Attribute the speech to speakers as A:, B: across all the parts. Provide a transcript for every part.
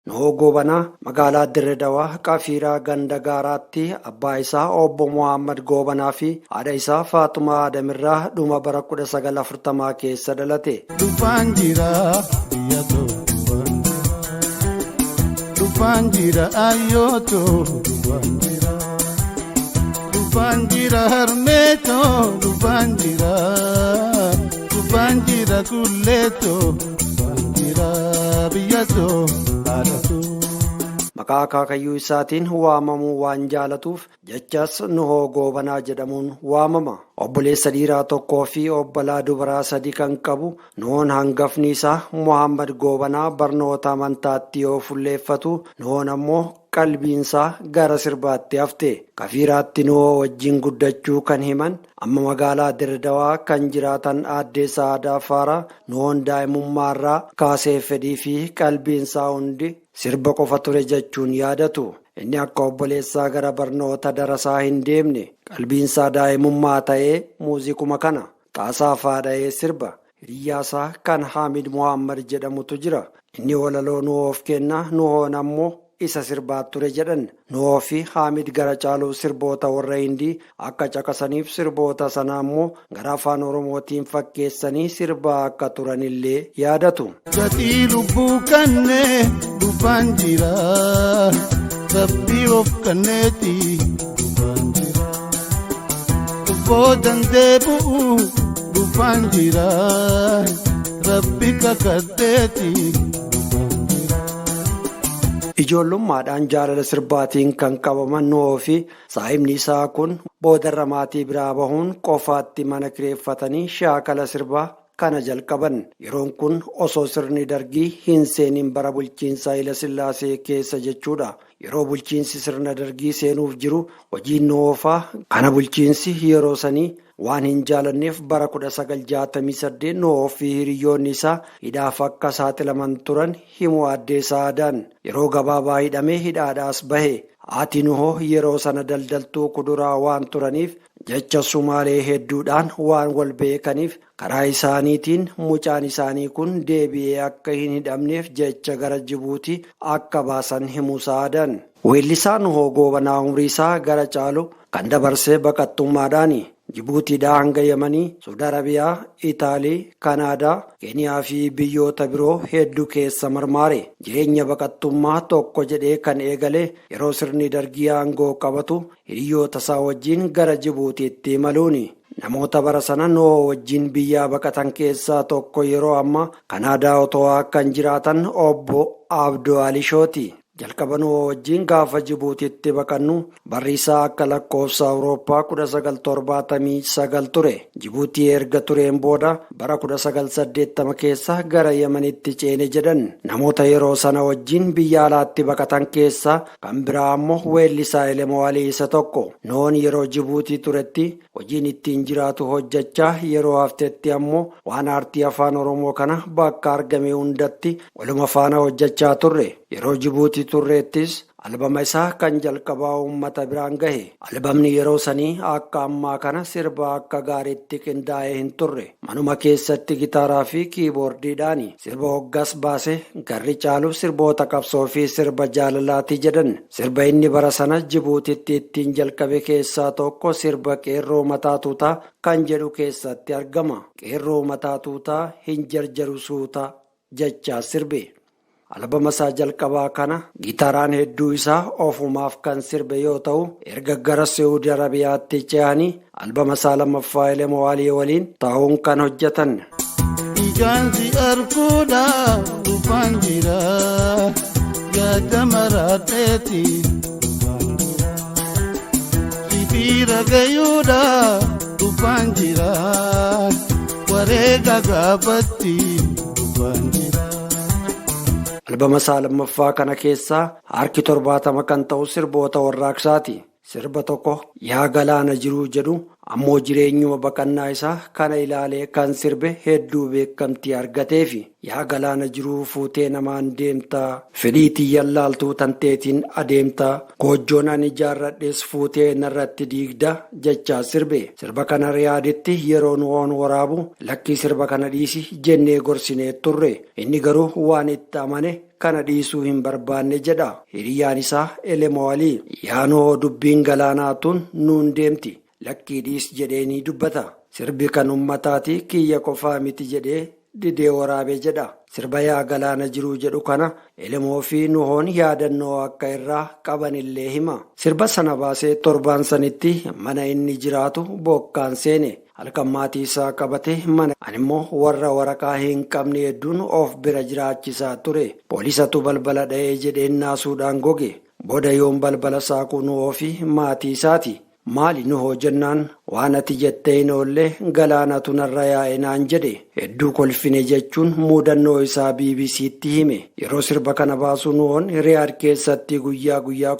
A: Nuhoo Goobanaa magaalaa Dirre Dawaa Qafiiraa ganda gaaraatti abbaa isaa obbo Muhammad Goobanaa fi haadha isaa Faaxumaa Adamirraa dhuma bara 1940 keessa dhalate.
B: Dhufaan jira biyya too dhufaan jira ayyoo too dhufaan jira dhufaan jira harmee too dhufaan jira dhufaan jira kullee too dhufaan jira biyya too haadha too.
A: Maqaa akaakayyuu isaatiin waamamuu waan jaalatuuf jechas Nuhoo Goobanaa jedhamuun waamama. Obboleessa dhiiraa tokkoo fi obbolaa dubaraa sadi kan qabu Nuhoon hangafni isaa Muhammad Goobanaa barnoota amantaatti yoo fulleeffatu, Nuhoon ammoo qalbiinsaa gara sirbaatti hafte. Kafiiraatti Nuhoo wajjin guddachuu kan himan amma magaalaa Dirre Dawaa kan jiraatan Aaddee Sa'aadaa Faaraa, Nuhoon daa'imummaarraa kaasee fedhii fi qalbiinsaa hundi sirba qofa ture jechuun yaadatu. Inni akka obboleessaa gara barnoota darasaa hin deemne. Qalbiinsaa daa'imummaa ta'ee muuziquma kana xaasaa faadha'ee sirba. Hiriyyaasaa kan Haamid Muhammad jedhamutu jira. Inni walaloo Nuhoof kenna, Nuhoon ammoo isa sirbaa ture jedhan. Nuhoo fi Haamid gara caaluu sirboota warra Hindii akka caqasaniif sirboota sana ammoo gara afaan Oromootiin fakkeessanii sirbaa akka turanillee yaadatu.
B: Gatii lubbuu kannee dhufaan jira rabbii of kanneeti dhufaan jira boodan deebi'u dhufaan jira rabbi kakadheeti dhufaan jira.
A: Ijoollummaadhaan jaalala sirbaatiin kan qabaman Nuhoo fi saahibni isaa kun boodarra maatii biraa bahuun qofaatti mana kireeffatanii shaakala sirbaa kana jalqaban. Yeroon kun osoo sirni Dargii hin seenin bara bulchiinsa Hayila Sillaasee keessa jechuudha. Yeroo bulchiinsi sirna Dargii seenuuf jiru hojiin Nuhoofaa kana bulchiinsi yeroo sanii waan hin jaalanneef bara 1968 Nuhoo fi hiriyyoonni isaa hidhaaf akka saaxilaman turan himu Aaddee Sa'aadaan. Yeroo gabaabaa hidhamee hidhaadhaas bahe. Haati Nuhoo yeroo sana daldaltuu kuduraa waan turaniif jecha Sumaalee hedduudhaan waan wal beekaniif karaa isaaniitiin mucaan isaanii kun deebi'ee akka hin hidhamneef jecha gara Jibuutii akka baasan himu Sa'aadaan. Weellisaa Nuhoo Goobanaa umrii isaa gara caalu kan dabarse baqattummaadhaani. Jibuutiidhaa hanga Yamanii, Suudi Arabiyaa, Itaalii, Kanaadaa, Keeniyaa fi biyyoota biroo hedduu keessa marmaare. Jireenya baqattummaa tokko jedhee kan eegale yeroo sirni Dargii aangoo qabatu hiriyoota isaa wajjin gara Jibuutiitti imaluuni. Namoota bara sana Nuhoo wajjin biyyaa baqatan keessaa tokko yeroo ammaa Kanaadaa Otowaa kan jiraatan obbo Abdoo Alishooti. Jalqaba Nuhoo wajjin gaafa Jibuutiitti baqannu barri isaa akka lakkoofsa Awurooppaa 1979 ture. Jibuutii erga tureen booda bara 1980 keessa gara Yemenitti ceene jedhan. Namoota yeroo sana wajjin biyya alaatti baqatan keessaa kan biraa ammoo weellisaa Elemoo Alii isa tokko. Nuhoon yeroo Jibuutii turetti hojiin ittiin jiraatu hojjechaa yeroo haftetti ammoo waan aartii afaan Oromoo kana bakka argame hundatti waluma faana hojjechaa turre. Yeroo Jibuutii turreettis albama isaa kan jalqabaa uummata biraan gahe. Albamni yeroo sanii akka ammaa kana sirba akka gaariitti qindaa'ee hin turre. Manuma keessatti gitaaraa fi kiiboordiidhaani sirba hoggas baase garri caalu sirboota qabsoo fi sirba jaalalaati jedhan. Sirba inni bara sana Jibuutitti ittiin jalqabe keessaa tokko sirba Qeerroo Mataa Tuutaa kan jedhu keessatti argama. Qeerroo mataa tuutaa hin jarjaru suuta jechaa sirbe. Albama isaa jalqabaa kana gitaaraan hedduu isaa ofumaaf kan sirbe yoo ta'u, erga gara Saudi Arabiyaatti ce'anii albama isaa lammaffaa Elemoo Alii waliin ta'uun kan hojjetan.
B: Ijaan si arguudha dhufaan jira yaada maraadheeti dhufaan jira si bira gayuudha dhufaan jira wareega gaafatti dhufaan jira.
A: Albama isaa lammaffaa kana keessaa harki 70 kan ta'u sirboota warraaqsaati. Sirba tokko Yaa Galaana Jiruu jedhu Ammoo jireenyuma baqannaa isaa kana ilaalee kan sirbe hedduu beekamtii argateefi. Yaa galaana jiruu fuutee namaan deemtaa, fedhii tiyyan laaltuu tanteetiin adeemtaa, goojjoon ani ijaarradhes fuutee narratti diigda jechaa sirbe. Sirba kana Riyaaditti yeroo Nuhoon waraabu lakkii sirba kana dhiisi jennee gorsinee turre. Inni garuu waan itti amane kana dhiisuu hin barbaanne jedha. Hiriyyaan isaa Elemoo Alii. Yaa Nuhoo dubbiin galaanaa tun nuun deemti. Lakkii dhiis jedheenii dubbata. Sirbi kan ummataati kiyya qofaa miti jedhee didee waraabe jedha. Sirba yaa galaana jiruu jedhu kana Elemoo fi Nuhoon yaadannoo akka irraa qabanillee hima. Sirba sana baasee torbaan sanitti mana inni jiraatu bokkaan seene. Halkan maatii isaa qabate mana animmoo warra waraqaa hin qabne hedduun of bira jiraachisaa ture. Poolisatu balbala dha'ee jedheen naasuudhaan goge. Booda yoon balbala saaquu Nuhoo fi maatii isaati. Maali Nuhoo jennaan waan ati jettee hin oolle galaanatu narra yaa'e naan jedhe. Hedduu kolfine jechuun muudannoo isaa BBC'tti hime. Yeroo sirba kana baasu Nuhoon Riyaad keessatti guyyaa guyyaa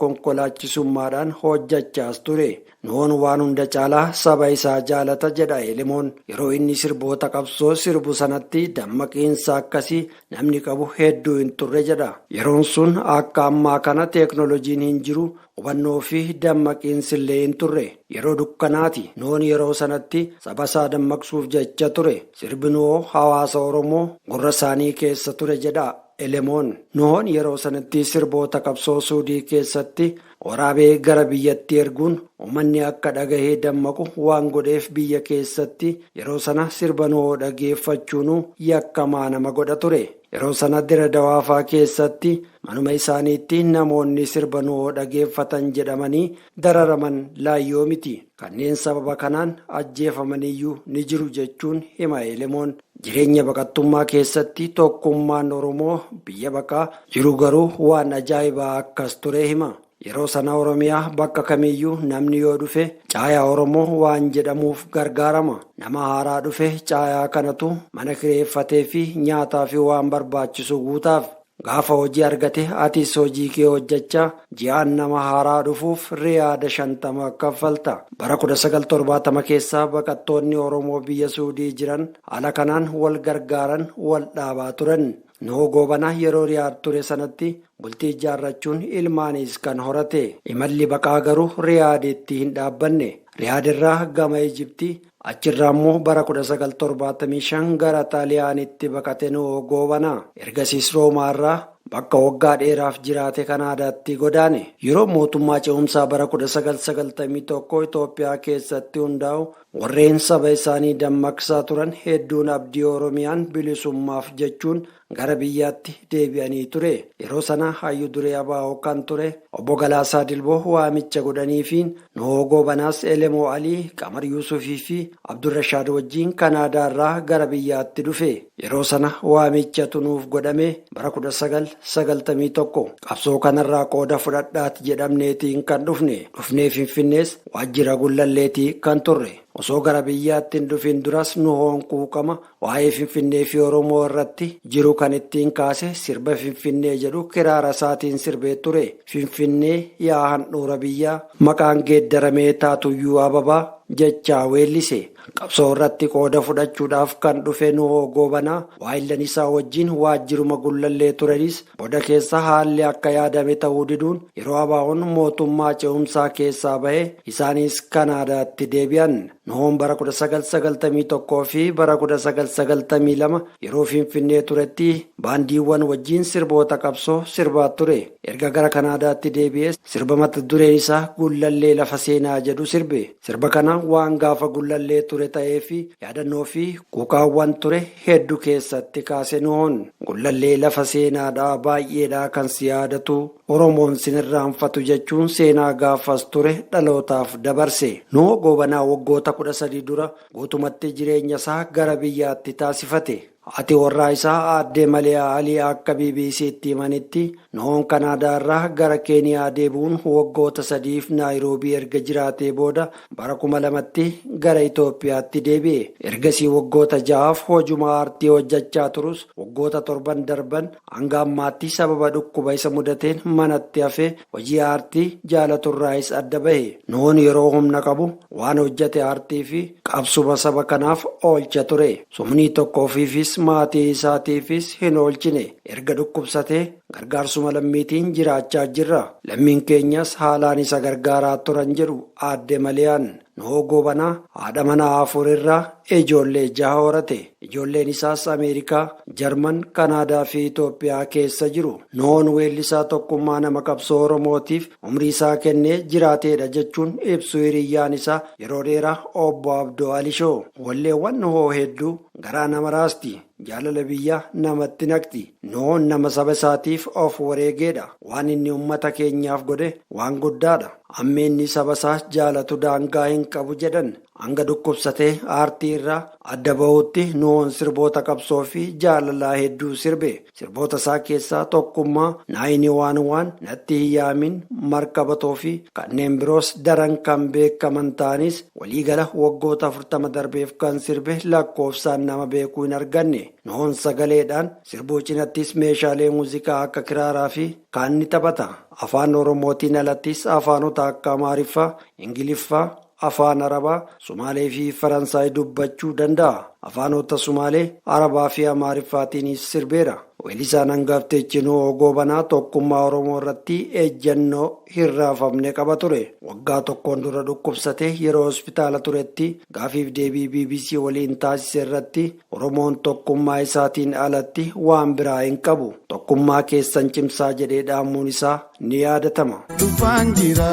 A: konkolaachisummaadhaan hojjechaas ture. Nuhoon waan hunda caalaa saba isaa jaalata jedha Elemoon. Yeroo inni sirboota qabsoo sirbu sanatti dammaqiinsa akkasii namni qabu hedduu hin turre jedha. Yeroon sun akka ammaa kana teeknooloojiin hin jiru, hubannoo fi dammaqiinsi illee hin turre. Yeroo dukkanaati. Nuhoon yeroo sanatti saba isaa dammaqsuuf jecha ture. Sirbi Nuhoo hawaasa Oromoo gurra isaanii keessa ture jedha Elemoon. Nuhoon yeroo sanatti sirboota qabsoo Suudii keessatti waraabee gara biyyatti erguun uummanni akka dhagahee dammaqu waan godheef biyya keessatti yeroo sana sirba Nuhoo dhageeffachuun yakkamaa nama godha ture. Yeroo sana Dire Dawaafaa keessatti manuma isaaniitti namoonni sirba Nuhoo dhageeffatan jedhamanii dararaman laayyoo miti. Kanneen sababa kanaan ajjeefamaniyyuu ni jiru jechuun hima Elemoon. Jireenya baqattummaa keessatti tokkummaan Oromoo biyya baqaa jiru garuu waan ajaa'ibaa akkas ture hima. Yeroo sana Oromiyaa bakka kamiyyuu namni yoo dhufe caayaa Oromoo waan jedhamuuf gargaarama. Nama haaraa dhufe caayaa kanatu mana kireeffatee fi nyaataa fi waan barbaachisu guutaaf. Gaafa hojii argate atis hojii kee hojjechaa ji'aan nama haaraa dhufuuf riyaada 50 kaffalta. Bara 1970 keessa baqattoonni Oromoo biyya Suudii jiran haala kanaan wal gargaaran wal dhaabaa turan. Nuhoo Goobanaa yeroo Riyaad ture sanatti bultii ijaarrachuun ilmaanis kan horate. Imalli baqaa garuu Riyaaditti hin dhaabbanne. Riyaad irraa gama Ijiptii achirraa immoo bara 1975 gara Xaaliyaanitti baqate Nuhoo Goobanaa. Ergasiis Roomaa irraa bakka waggaa dheeraaf jiraate Kanaadaatti godaane. Yeroo mootummaa ce'umsaa bara 1991 Itoophiyaa keessatti hundaa'u warreen saba isaanii dammaqsaa turan hedduun abdii Oromiyaan bilisummaaf jechuun gara biyyaatti deebi'anii ture. Yeroo sana hayyuu duree ABO kan ture obbo Galaasaa Dilboo waamicha godhaniifiin Nuhoo Goobanaas Elemoo Alii, Qamar Yuusufii fi Abdurrashaad wajjin Kanaadaarraa gara biyyaatti dhufe. Yeroo sana waamichatu nuuf godhame bara 1991. Qabsoo kanarraa qooda fudhadhaati jedhamneetiin kan dhufne. Dhufnee Finfinnees waajjira Gullalleetii kan turre. Osoo gara biyyaatti hin dhufin duras Nuhoon quuqama waa'ee Finfinnee fi Oromoo irratti jiru kan ittiin kaase sirba Finfinnee jedhu kiraara isaatiin sirbee ture. Finfinnee yaa handhuura biyyaa maqaan geeddaramee taatuyyuu ababaa jechaa weellise. Qabsoo irratti qooda fudhachuudhaaf kan dhufe Nuhoo Goobanaa waayillan isaa wajjin waajjiruma Gullallee turanis booda keessa haalli akka yaadame ta'uu diduun yeroo ABO'n mootummaa ce'umsaa keessaa bahe isaanis Kanaadaatti deebi'an. Nuhoon bara 1991 fi bara 1992 yeroo Finfinnee turetti baandiiwwan wajjin sirboota qabsoo sirbaa ture. Erga gara Kanaadaatti deebi'ee sirba mata dureen isaa Gullallee lafa seenaa jedhu sirbe. Sirba kana waan gaafa Gullallee ture ta'ee fi yaadannoo fi quuqaawwan ture hedduu keessatti kaase Nuhoon. Gullallee lafa seenaadhaa baay'eedhaa kan si yaadatu Oromoon sinirraanfatu jechuun seenaa gaafas ture dhalootaaf dabarse. Nuhoo Goobanaa waggoota 13 dura guutumatti jireenya isaa gara biyyaatti taasifate. Haati warraa isaa Aaddee Maliyaa Alii akka BBC'tti himanitti Nuhoon Kanaadaa irraa gara Keeniyaa deebi'uun waggoota 3f Naayiroobii erga jiraatee booda bara 2000tti gara Itoophiyaatti deebi'e. Ergasii waggoota 6f hojuma aartii hojjechaa turus waggoota 7 darban hanga ammaatti sababa dhukkuba isa mudateen manatti hafee hojii aartii jaalaturraayis adda bahe. Nuhoon yeroo humna qabu waan hojjete aartii fi qabsuma saba kanaaf oolcha ture. Sumnii tokko ofiifis maatii isaatiifis hin oolchine. Erga dhukkubsatee gargaarsuma lammiitiin jiraachaa jirra. Lammiin keenyas haalaan isa gargaaraa turan jedhu Aadde Maliyaan. Nuhoo Goobanaa haadha manaa 4 irraa ijoollee 6 horate. Ijoolleen isaas Ameerikaa, Jarman, Kanaadaa fi Itoophiyaa keessa jiru. Nuhoon weellisaa tokkummaa nama qabsoo Oromootiif umrii isaa kennee jiraateedha jechuun ibsu hiriyyaan isaa yeroo dheeraa Obbo Abdoo Alishoo. Walleewwan Nuhoo hedduu garaa nama raasti. Jaalala biyyaa namatti naqxi. Nuhoon nama saba isaatiif of wareegeedha. Waan inni uummata keenyaaf godhe waan guddaadha. Ammeenni saba isaa jaalatu daangaa hin qabu jedhan. Hanga dhukkubsatee aartii irraa adda bahutti Nuhoon sirboota qabsoo fi jaalalaa hedduu sirbe. Sirboota isaa keessaa tokkummaa, naayinii waan waan, natti hin yaamin, markabatoo fi kanneen biroos daran kan beekaman ta'anis waliigala waggoota 40 darbeef kan sirbe lakkoofsaan nama beekuu hin arganne. Nuhoon sagaleedhaan sirbuu cinattis meeshaalee muuziqaa akka kiraaraa fi kaan ni taphata. Afaan Oromootiin alattis afaanota akka Amaariffaa, Ingiliffaa, Afaan Arabaa, Sumaalee fi Faransaay dubbachuu danda'a. Afaanota Sumaalee, Arabaa fi Amaariffaatiinis sirbeera. Weellisaan hangaftichi Nuhoo Goobanaa tokkummaa Oromoo irratti ejjennoo hin raafamne qaba ture. Waggaa tokkoon dura dhukkubsatee yeroo hospitaala turetti gaafiif deebii BBC waliin taasise irratti Oromoon tokkummaa isaatiin alatti waan biraa hin qabu. Tokkummaa keessan cimsaa jedhee dhaamuun isaa ni yaadatama.
B: Dhufaan jira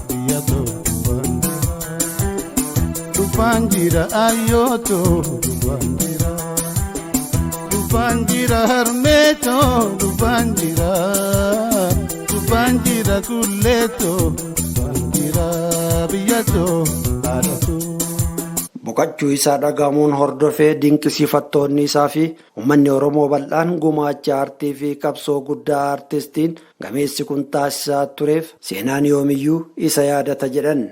B: biyya too. Dhufaan jira ayyooto, dhufaan jira. Dhufaan jira harmeeto, dhufaan jira. Dhufaan jira kulleeto, dhufaan jira biyyato, haadhato.
A: Boqochuu isaa dhagahamuun hordofee dinqisiifattoonni isaa fi uummanni Oromoo bal'aan gumaacha aartii fi qabsoo guddaa aartistiin gameessi kun taasisaa tureef seenaan yoomiyyuu isa yaadata jedhan.